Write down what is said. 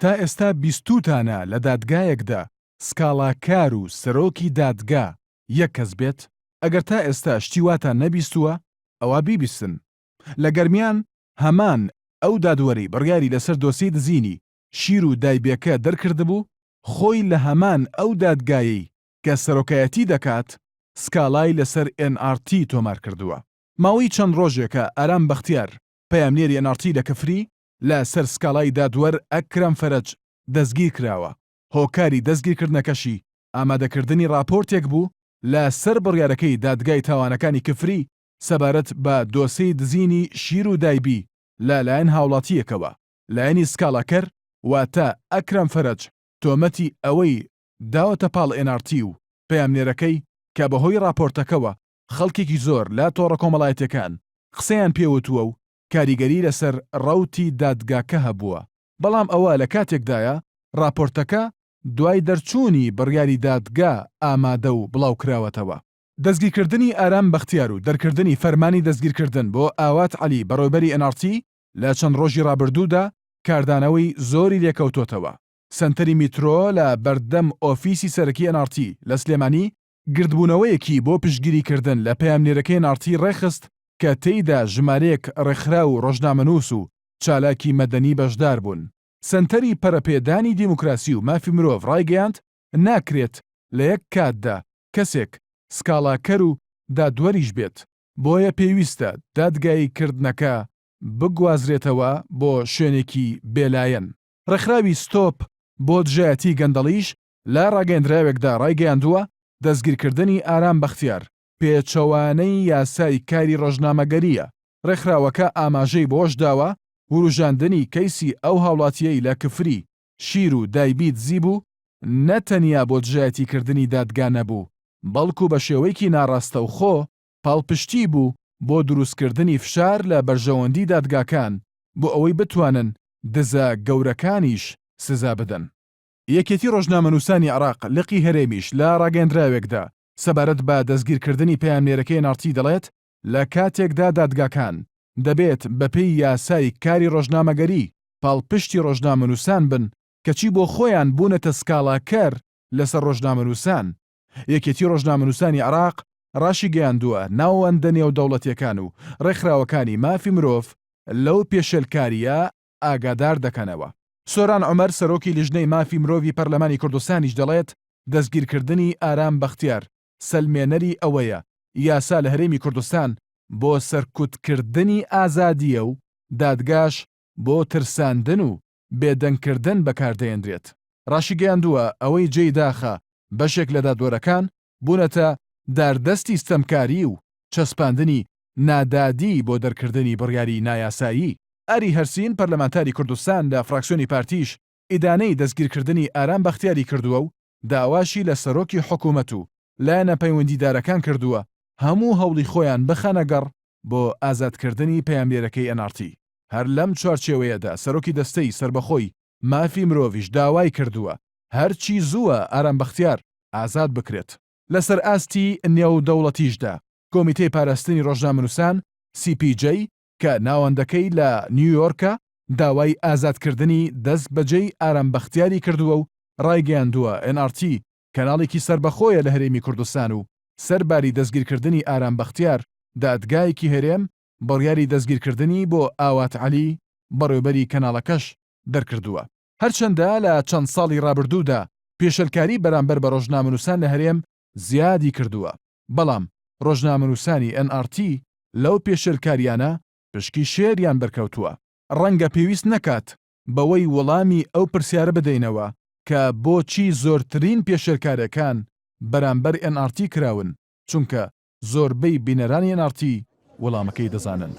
تا ئێستا بیستووتانە لە دادگایەکدا سکاڵاکار و سەرۆکی دادگا یەک کەس بێت؟ ئەگەر تا ئێستا شتی واتان نەبیستووە ئەوا بیبیستن. لە گەرمیان هەمان ئەو دادوەرەی بڕیاری لەسەر دۆسیەی دزینی شیر و دایبێکە دەرکردبوو، خۆی لە هەمان ئەو دادگایەی کە سەرۆکایەتی دەکات سکاڵای لەسەر ئێن ئاڕ تی تۆمارکردووە. ماوەی چەند ڕۆژێکە ئارام بەختیار، پەیامنێری ئێن ئاڕ تی لە کفری، لە سەر سکاڵای دادوەر ئەکرەم فەرەج دەستگیرکراوە، هۆکاری دەستگیرکردنەکەشی ئامادەکردنی ڕاپۆرتێک بوو لە سەر بڕیارەکەی دادگای تاوانەکانی کفری سەبارەت بە دۆسێی دزینی شیر و دایبی لە لایەن هاوڵاتییەکەوە. لایەنی سکاڵاکەر واتە ئەکرەم فەرەج تۆمەتی ئەوەی داوەتە پاڵ ئێن ئاڕ تی و پەیامنێرەکەی کە بەهۆی ڕاپۆرتەکەوە خەڵکێکی زۆر لە تۆڕە کۆمەڵایەتیەکان قسەیان پێوتووە و کاریگەری لەسەر ڕەوتی دادگاکە هەبووە، بەڵام ئەوە لە کاتێکدایە ڕاپۆرتەکە دوای دەرچوونی بڕیاری دادگا ئامادە و بڵاوکراوەتەوە. دەستگیرکردنی ئارام بەختیار و دەرکردنی فەرمانی دەستگیرکردن بۆ ئاوات عەلی بەڕێوبەری ئێن ئاڕ تی لە چەند ڕۆژی ڕابردوودا کاردانەوەی زۆری لێکەوتۆتەوە. سەنتەری میترۆ لە بەردەم ئۆفیسی سەرەکی ئێن ئاڕ تی لە سلێمانی گردبوونەوەیەکی بۆ پشتگیریکردن لە پەیامنێرەکەی ئێن ئاڕ تی ڕێکخست کە تێیدا ژمارەیەک ڕێکخراو و ڕۆژنامەنووس و چالاکی مەدەنی بەشداربوون. سەنتەری پەرەپێدانی دیموکراسی و مافی مرۆڤ ڕایگەیاند، ناکرێت لە یەک کاتدا کەسێک سکاڵاکەر و دادوەریش بێت، بۆیە پێویستە دادگاییکردنەکە بگوازرێتەوە بۆ شوێنێکی بێلایەن. ڕێکخراوی ستۆپ بۆ دژایەتی گەندەڵیش لە ڕاگەیەندراوێکدا ڕایگەیاندووە، دەستگیرکردنی ئارام بەختیار پێچەوانەی یاسای کاری ڕۆژنامەگەرییە. ڕێکخراوەکە ئاماژەی بەوەشداوە، وروژاندنی کەیسی ئەو هاوڵاتییەی لە کفری شیر و دایبی دزی بوو، نە تەنیا بۆ دژایەتیکردنی دادگا نەبوو، بەڵکو بە شێوەیەکی ناڕاستەوخۆ پاڵپشتی بوو بۆ دروستکردنی فشار لە بەرژەوەندی دادگاکان بۆ ئەوەی بتوانن دزە گەورەکانیش سزا بدەن. یەکێتی ڕۆژنامەنووسانی عێراق لقی هەرێمیش لە ڕاگەیەندراوێکدا سەبارەت بە دەستگیرکردنی پەیامنێرەکەی ئێن ئاڕ تی دەڵێت، لە کاتێکدا دادگاکان دەبێت بەپێی یاسای کاری ڕۆژنامەگەری پاڵپشتی ڕۆژنامەنووسان بن، کەچی بۆ خۆیان بوونەتە سکاڵاکەر لەسەر ڕۆژنامەنووسان. یەکێتی ڕۆژنامەنووسانی عێراق ڕاشیگەیاندووە، ناوەندە نێودەوڵەتییەکان و ڕێکخراوەکانی مافی مرۆڤ لەو پێشێلکارییە ئاگادار دەکەنەوە. سۆران عومەر سەرۆکی لیژنەی مافی مرۆڤی پەرلەمانی کوردستانیش دەڵێت، دەستگیرکردنی ئارام بەختیار سەلمێنەری ئەوەیە یاسا لە هەرێمی کوردستان بۆ سەرکوتکردنی ئازادییە و دادگاش بۆ ترساندن و بێدەنگکردن بەکاردەێندرێت. ڕاشیگەیاندووە، ئەوەی جێی داخە بەشێک لە دادوەرەکان بوونەتە داردەستی ستەمکاری و چەسپاندنی نادادی بۆ دەرکردنی بڕیاری نایاسایی. ئاری هەرسین، پەرلەمانتاری کوردستان لە فراکسیۆنی پارتیش ئیدانەی دەستگیرکردنی ئارام بەختیاری کردووە و داواشی لە سەرۆکی حکومەت و لایەنە پەیوەندیدارەکان کردووە هەموو هەوڵی خۆیان بخەنە گەڕ بۆ ئازادکردنی پەیامنێرەکەی ئێن ئاڕ تی. هەر لەم چوارچێوەیەدا سەرۆکی دەستەی سەربەخۆی مافی مرۆڤیش داوای کردووە هەرچی زووە ئارام بەختیار ئازاد بکرێت. لەسەر ئاستی نێودەوڵەتیشدا کۆمیتەی پاراستنی ڕۆژنامەنووسان، CPJ، کە ناوەندەکەی لە نیویۆرکە، داوای ئازادکردنی دەستبەجێی ئارام بەختیاری کردووە و ڕایگەیاندووە ئێن ئاڕ تی کەناڵێکی سەربەخۆیە لە هەرێمی کوردستان و سەرباری دەستگیرکردنی ئارام بەختیار، دادگایەکی هەرێم بڕیاری دەستگیرکردنی بۆ ئاوات عەلی بەڕێوبەری کەناڵەکەش دەرکردووە. هەرچەندە لە چەند ساڵی ڕابردوودا پێشێلکاری بەرامبەر بە ڕۆژنامەنووسان لە هەرێم زیادی کردووە، بەڵام ڕۆژنامەنووسانی ئێن ئاڕ تی لەو پێشێلکارییانە پشکی شێریان بەرکەوتووە. ڕەنگە پێویست نەکات بەوەی وەڵامی ئەو پرسیارە بدەینەوە کە بۆچی زۆرترین پێشێلکارێکان بەرامبەر ئێن ئاڕ تی کراون، چونکە زۆربەی بینەرانی ئێن ئاڕ تی وەڵامەکەی دەزانن.